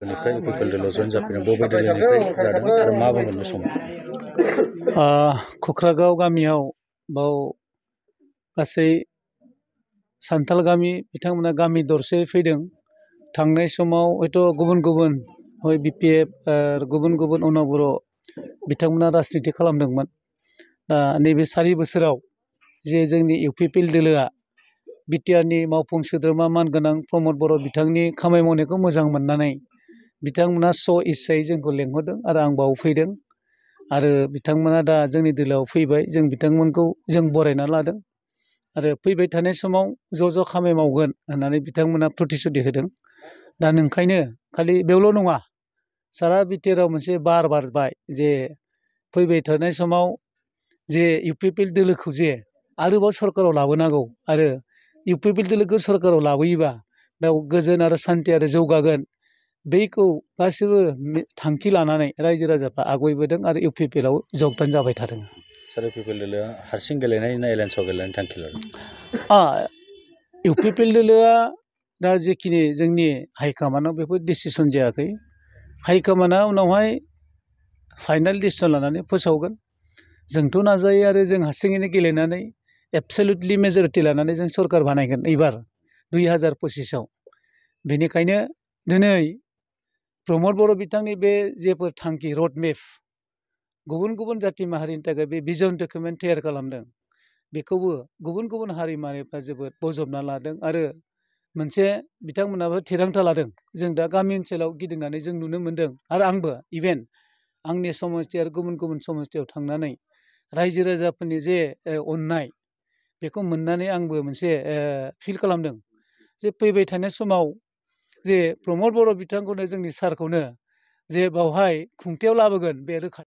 बेनिफ्राय इउपिपिएल दलाव जइन जाफैदों बबे दोलोनिफ्राय जादों आरो मा बुंगोन बे समाव? कक्राझार गामियाव बाव गासै सान्थाल गामि बिथांमोना गामि दरसे फैदों। थांनाय समाव हयथ' गुबुन गुबुन बिपिएफ गुबुन गुबुन उनाव बिथांमोना राजनिति खालामदोंमोन। दा नैबे 4 बोसोराव जे जोंनि इउपिपिएल दोलोआ बिटिआरनि मावफुं सोद्रोमा मानगोनां प्रमद बर' बिथांनि खामानि मावनायखौ मोजां मोननानै बिथांमोना इस्सायै जोंखौ लेंहरदों आरो आं बाव फैदों। आरो बिथांमोना दा जोंनि दोलोआव फैबाय, जों बिथांमोनखौ जों बरायना लादों आरो फैबाय थानाय समाव ज' खामानि मावगोन होननानै बिथांमोना प्रतिश्रुति होदों। दा नोंखायनो खालि बेयावल' नङा, सारा बिटिआरआव मोनसे बार बारबाय जे फैबाय थानाय समाव जे इउपिपिएल दोलोखौ जे आरोबाव सरकाराव लाबोनांगौ आरो इउपिपिएल दोलोखौ सरकाराव लाबोयोबा बेयाव गोजोन आरो सान्थि आरो जौगागोन, बैखौ गासिबो थांखि लानानै रायजो राजाफ्रा आवगायबोदों आरो इउपिपिएलआव जगदान जाबाय थादों। सार इउपिपिएल दोलोआ हारसिं गेलेनाय ना एलायन्सआव गेलेनायनि थांखि लादों? इउपिपिएल दोलोआ दा जेखिनि जोंनि हाइकमान्डआव बेफोर डिसिसन जायाखै। हाइकमान्डआ उनावहाय फाइनाल डिसिसन लानानै फोसावगोन। जोंथ' नाजायो आरो जों हारसिङैनो गेलेनानै एबसलिउटलि मेजरिटि लानानै जों सरकार बानायगोन एबार 2025आव। बेनिखायनो दिनै प्रमद बर' बिथांनि बे जेफोर थांखि रडमेप गुबुन गुबुन जाथि माहारिनि थाखाय बे भिजन डकुमेन्ट तैयार खालामदों, बेखौबो गुबुन गुबुन हारि माहारिफ्रा जोबोद बजबना लादों आरो मोनसे बिथांमोनाबो थिरांथा लादों। जों दा गामि ओनसोलाव गिदिंनानै जों नुनो मोन्दों आरो आंबो इभेन आंनि समस्ति आरो गुबुन गुबुन समस्तियाव थांनानै रायजो राजाफोरनि जे अननाय बेखौ मोननानै आंबो मोनसे फिल खालामदों जे फैबाय थानाय समाव जे प्रमद बर' बिथांखौनो जोंनि सारखौनो जे बावहाय खुंथायाव लाबोगोन बे रोखा।